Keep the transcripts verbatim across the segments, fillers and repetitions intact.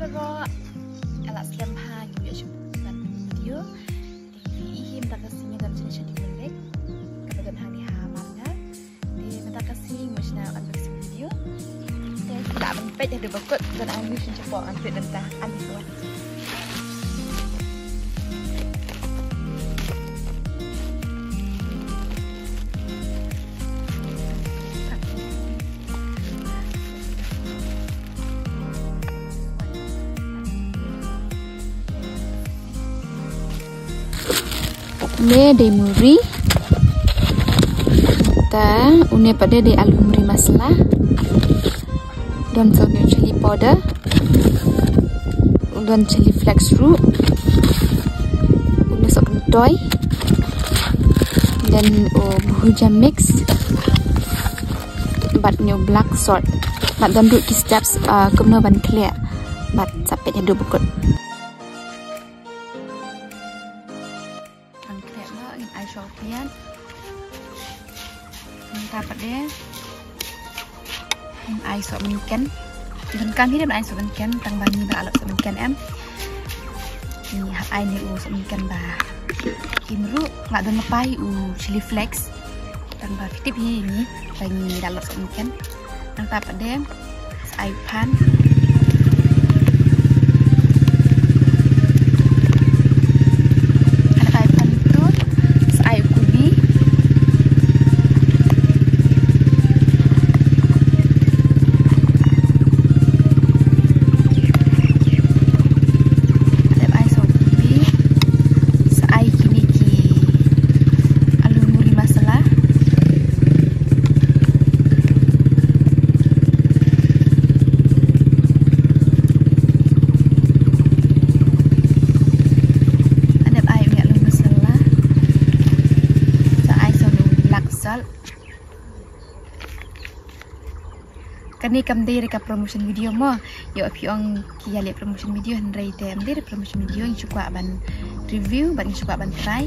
Ro, ala slem ha ngi ïa shu ban video. Te hi hi mynta ka sngi don sini sini ngi lek. Ka don ha ni ha mar nga. Te mynta ka sngi ngi sini unboxing video. Te la ban peit haduh ba kut don ang ngi sini cepo an peit mynta an hi wan. Une dei muri. Te une pat de dei aloo muri masala. Don sa une chili powder. Don chili flakes ruh. Une sa kyntoy. Then u bhuja mix. Bad une u black salt. Bad don ruh ki steps, ah, kumno ban khleh. Bad sa peit haduh ba kut. Ngan khleh noh, ngin ai sohpiat. Nangta pat de ngin ai sohmynken. Donkam hi de ban ai sohmynken, tang ba ngi ba lah lap sohmynken em. Ngi hap ai ne u sohmynken ba im ruh, nga don lypa u chili flakes. Tang ba phi tip hi ngi ba ngi lah lap sohmynken. Nangta pat de sa ai phan. Nangta ai phan tu sa ai kubi. Dep ai sohkubi. Sa ai kine ki aloo muri masala. Dep ai une aloo masala. Sa ai sa une black salt. Kane kam dei re ka promotion video mo. Ïoh phi ong ki ïa leh promotion video, hynrei te kam dei re promotion video, ngi shu kwah ban review bad ngi shu kwah ban try.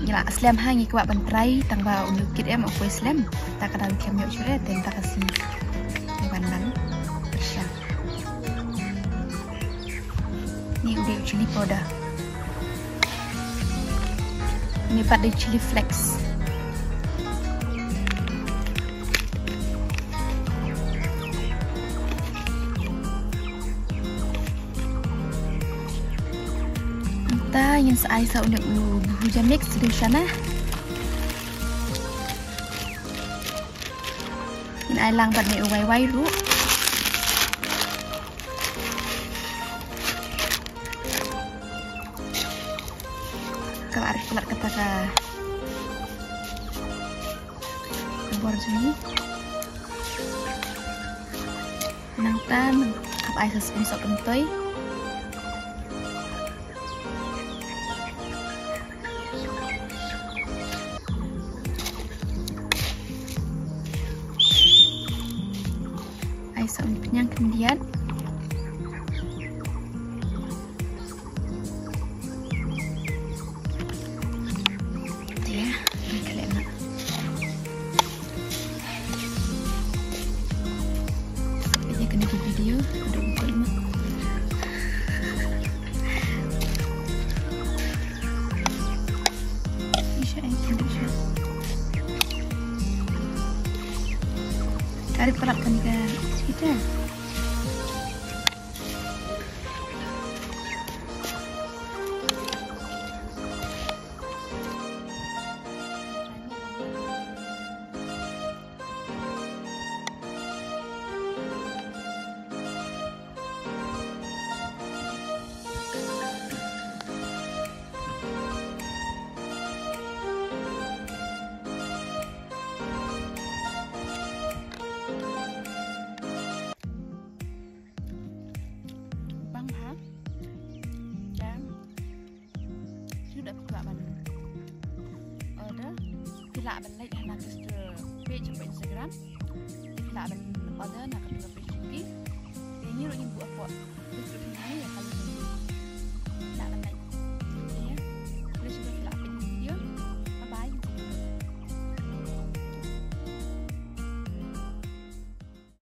Ngi la slem ha ngi kwah ban try, tang ba u kit em u poi slem. Ta ka dang kem ïoh shuh re, te ta ka sngi ngi ban ban pyrshang. Ni u dei chili powder. Ni pat dei chili flakes. Nangta ngin sa ai sa une u bhuja mix dei shana. Ngin ai lang bad ne u wai wai ruh. Ka la arphew palat kata ka bor jong ngi. Nangta hap ai sa spun sohkyntoy. Ai sa u pynïang khyndiat. Te, ngan khleh noh. Ïa kane ka video, ka dei ka Isha ai kane isha. Tarik palat kane ka kita. Bang ha. Dan shu da phi kwah ban order, phi lah ban leit ha na ka store page hapoh Instagram. Phi lah ban order na ka store page jong phi. Te ngi ruh ngin buh hapoh